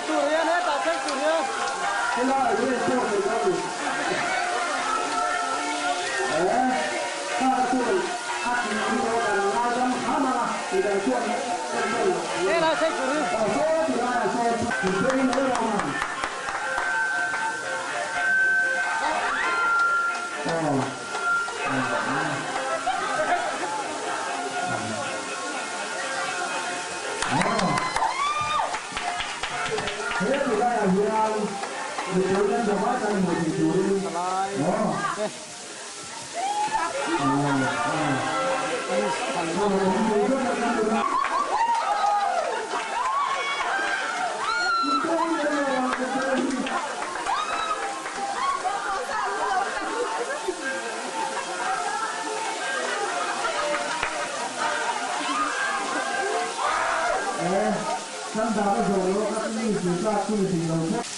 Thleng tur hian hetah thleng tur hian. Helai hi pawh nei ta ni. Eh, kha ka chuan a ti hi lo kan ngaidam hram ang a, midang chuan en tawn lo. Helai thleng tur hi. Aw saw ti laiah sawn min peng mai lo ang. Aw. He tilaiah hian mipui kan zavai kan hmuh theih turin Kan dah a zawh loh kha chu mi chu tlak chu ni thei lo tlat.